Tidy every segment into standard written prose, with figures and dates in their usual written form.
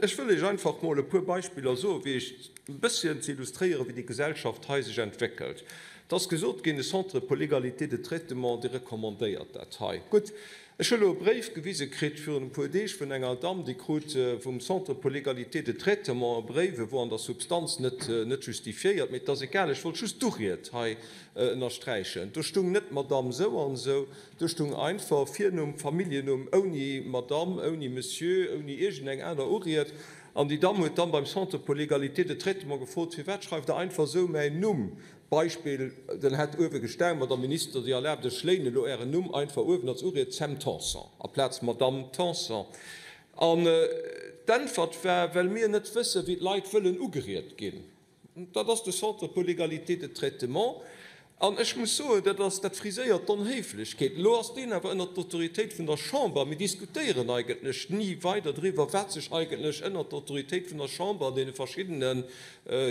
Ech wëll Iech einfach mol e puer Beispiller soen, fir Iech e bësschen ze illustréieren, wéi déi Gesellschaft hei sech entwéckelt. Et ass gesot ginn, de Centre pour l'égalité de traitement, dee recommandéiert dat hei. Gutt, ech hu elo e Bréif gewise kritt virun e puer Deeg vun enger Damm, déi krut vum Centre pour l'égalité de traitement e Bréif, e wor an der Substanz net, net justifiéiert, mee et ass egal, ech wollt just d'Uried hei ënnersträichen. Do stung net Madamm esou an esou, Do stung einfach Virnumm, Familljennumm, ouni Madame, ouni Monsieur, ouni iergendeng aner Uried. An déi Damm huet dann beim Centre pour l'égalité de traitement gefrot, Firwat schreift Der einfach esou mäin Numm? Beispill, dann hätt uewe gestaang, Madame Minister, Dir erlaabt, ech léinen elo Ären Numm einfach uewen als Uried, Sam Tanson aplaz Madame Tanson. An d'Äntwert war, Well mir net wëssen, wéi d'Leit wëllen ugeriet ginn. Dat ass de Centre pour l'égalité de traitement. An ech muss soen, dat ass, dat friséiert d'Onhéiflechkeet. Elo ass deen awer ënnert d'Autoritéit vun der Chamber. Mir diskutéieren eigentlech ni weider driwwer, wat sech eigentlech ënnert der Autoritéit vun der Chamber an deene verschiddene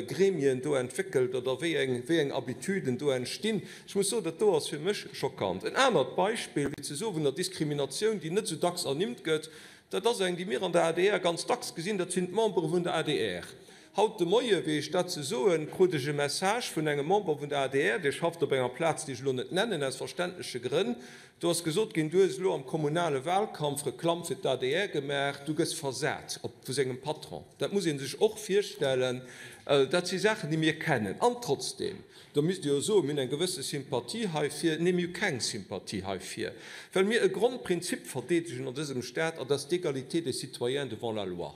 Gremien do entwéckelt oder wéi eng, wéi eng Habituden do entstinn. Ech muss soen, dat do ass fir mech schockant. En anert Beispill, fir ze soen, vun der Diskriminatioun, déi net esou dacks ernimmt gëtt, dat ass eng, déi mir an der adr ganz dacks gesinn, dat sinn d'Membere vun der adr. Haut de Moie, wéi ech dat ze soen, krut ech e Message vun engem Member vun der adr, dee schafft op enger Plaz, déi ech elo net nennen, aus verständleche Grënn. Do ass gesot ginn, Du hues elo am kommunale Wahlkampf Reklamm fir d'ADR gemaach, du gëss versat op vu sengem Patron. Dat muss ee sech och virstellen. Dat si Saachen, déi mir kennen. An trotzdeem, do misst Dir jo soen, mir hunn eng gewësse Sympathie heifir. Nee, mir hu keng Sympathie heifir, well mir e Grondprinzip verdeedegen an dësem Stat, an dat ass d'Égalité des citoyens devant la loi.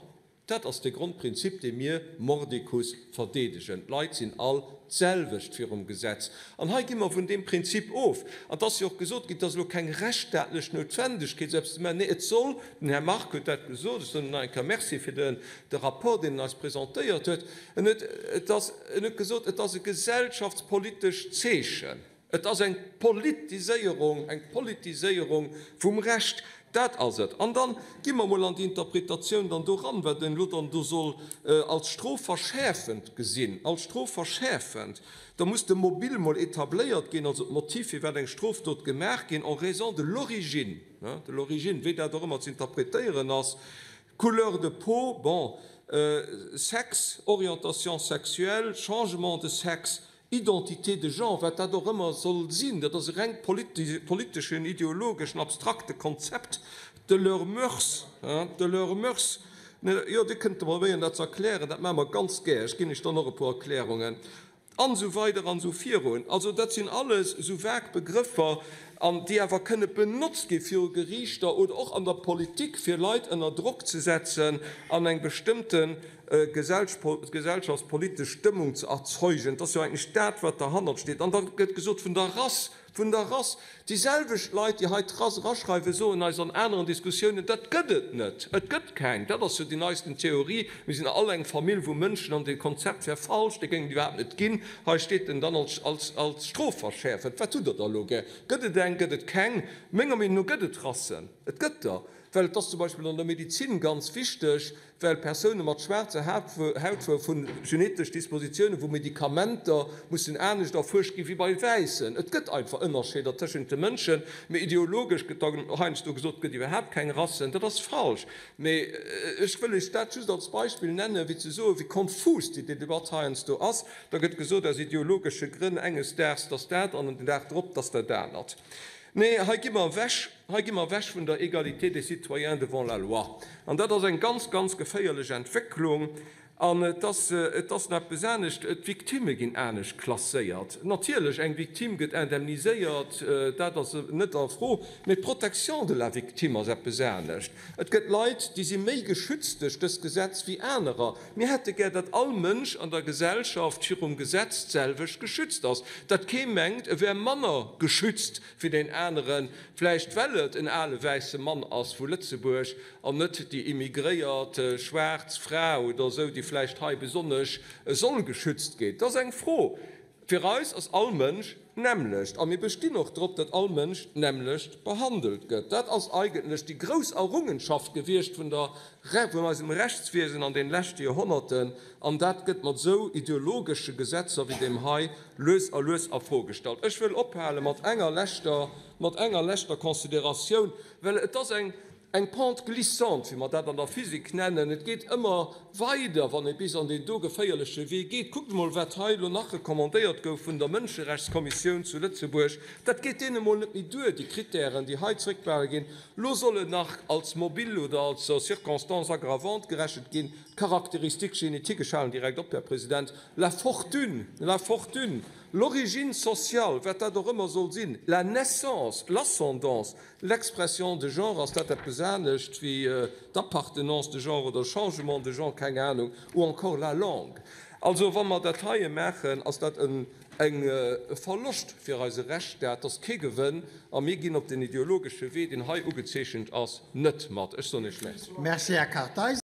Dat ass de Grondprinzip, dee mir mordicus verdeedegen. D'Leit sinn all d'selwecht virum Gesetz. An hei gi mer vun deem Prinzip of. An et ass jo och gesot ginn, et ass elo keng rechtsstaatlech Noutwendegkeet, esou eppes ze maachen. Nee, et soll, den Här Margue huet dat gesot, ech soen him nach eng Kéier Merci fir de Rapport, deen en eis presentéiert huet, en huet, et ass, en huet gesot, et ass e gesellschaftspolitescht Zeechen. Et ass eng Politiséierung, eng Politiséierung vum Recht, dat ass et. An dann gi mer emol an déi Interpretatioun dann do eran, wat een elo dann do soll als strofverschäerfend gesinn, als strofverschäerfend. Da muss de Mobile mol etabléiert ginn, also d'Motiv, firwat eng Strofdot gemaach ginn, en raison de l'origine, de l'origine, wéi dat och ëmmer ze interpretéieren ass, couleur de peau, bon, sexe, orientation sexuelle, changement de sexe, Identité de genre, wat dat och ëmmer soll sinn, dat ass e reng politeschen, ideologeschen, abstrakte Konzept, de leurs mœurs, de leurs mœurs. Jo, Dir kënnt probéieren dat ze erklären, dat maache mer ganz gär, ech ginn Iech dann och e puer Erklärungen, an esou weider an esou virun. Also dat sinn alles esou vag Begrëffer, an déi awer kënne benotzt gi viru Geriichter oder och an der Politik, fir Leit ënner Drock ze setzen an eng bestëmmte gesellschaftspolitesch Stëmmung ze erzeugen. Et ass jo eigentlech dat, wat derhannert steet. An da gëtt gesot vun der Rass, vun der Rass. Déi selwecht Leit, déi hei d'Rass eraschreiwen, soen eis an aneren Diskussiounen, dat gëtt et net, et gëtt keng. Dat ass jo déi neisten Theorie, mir sinn all eng Famill vu Mënschen an dee Konzept wär falsch, dee géing et iwwerhaapt net ginn. Hei steet en dann als, als, als strofverschäerfend. Wat hutt Der da elo gär? Gëtt et eng, gëtt et keng? Menger Meenung no gëtt et Rassen, et gëtt der. Well et ass zum Beispill an der Medezin ganz wichteg, well Persoune mat schwaarzer Hautfuerf hunn genetesch Dispositiounen, wou Medikamenter mussen anescht erfuerscht gi wéi bei Wäissen. Et gëtt einfach Ënnerscheeder tëschent de Mënschen, mee ideologesch gëtt dann heiansdo gesot, et gëtt iwwerhaapt keng Rassen. Dat ass falsch. Mee ech wëll Iech dat just als Beispill nennen, fir ze soen, wéi konfus déi Debatt heiansdo ass. Da gëtt gesot, aus ideologesche Grënn enges Daags, dass dat an den Dag drop, dass dat anert. Nee, hei gi mer ewech, hei gi mer ewech vun der Égalité des citoyens devant la loi. An dat ass eng ganz, ganz geféierlech Entwécklung. An et ass, et ass nach eppes anescht, D'Victimme ginn anescht klasséiert. Natierlech, eng Victime gëtt indemniséiert, dat ass net a Fro, mee d'Protection de la victime ass eppes anescht. Et gëtt Leit, déi si méi geschützt duerch dëst Gesetz wéi anerer. Mir hätte gär, datt all Mënsch an der Gesellschaft virum Gesetz d'selwecht geschützt ass, datt kee mengt, e wär manner geschützt wéi deen aneren, vläicht well et en ale wäisse Mann ass vu Lëtzebuerg an net déi immigréiert schwaarz Fra oder esou, déi vläicht hei besonnesch soll geschützt ginn. Dat ass eng Fro. Fir eis ass all Mënsch d'nämmlecht a mir bestinn och drop, datt all Mënsch d'nämmlecht behandelt gëtt. Dat ass eigentlech déi grouss Errungenschaft gewiescht vun der, vun eisem Rechtswiesen an den leschte Joerhonnerten an dat gëtt mat esou ideologesche Gesetzer wéi deem hei lues a lues a Fro gestallt. Ech wëll ophale mat enger leschter, mat enger leschter Consideratioun, well et ass eng. Eng Pente glissante, wéi mer dat an der Physik nennen. Et geet ëmmer weider, wann ee bis an deen do geféierleche Wee geet. Kuckt emol, wat hei elo nach recommandéiert gouf vun der Mënscherechtskommissioun zu Lëtzebuerg. Dat geet deene emol net méi duer, déi Kritären, déi hei zréckbehale ginn. Elo soll et nach als mobile oder als circonstance aggravante gerechent ginn, d'Caractéristique génétique, ech halen direkt op, Här President, la fortune, la fortune, l'origine sociale, wat dat och ëmmer soll sinn, la naissance, l'ascendance, L'expression de genre, ass dat eppes anescht wéi d'appartenance de genre oder changement de genre, keng Ahnung, ou encore la langue. Also wa mer dat heie maachen, ass dat e Verloscht fir eise Rechtsstaat, dat ass kee Gewënn a mir ginn op den ideologesche Wee, deen hei ugezeechent ass, net mat. Ech soen Iech Merci. Merci, Här Kartheiser.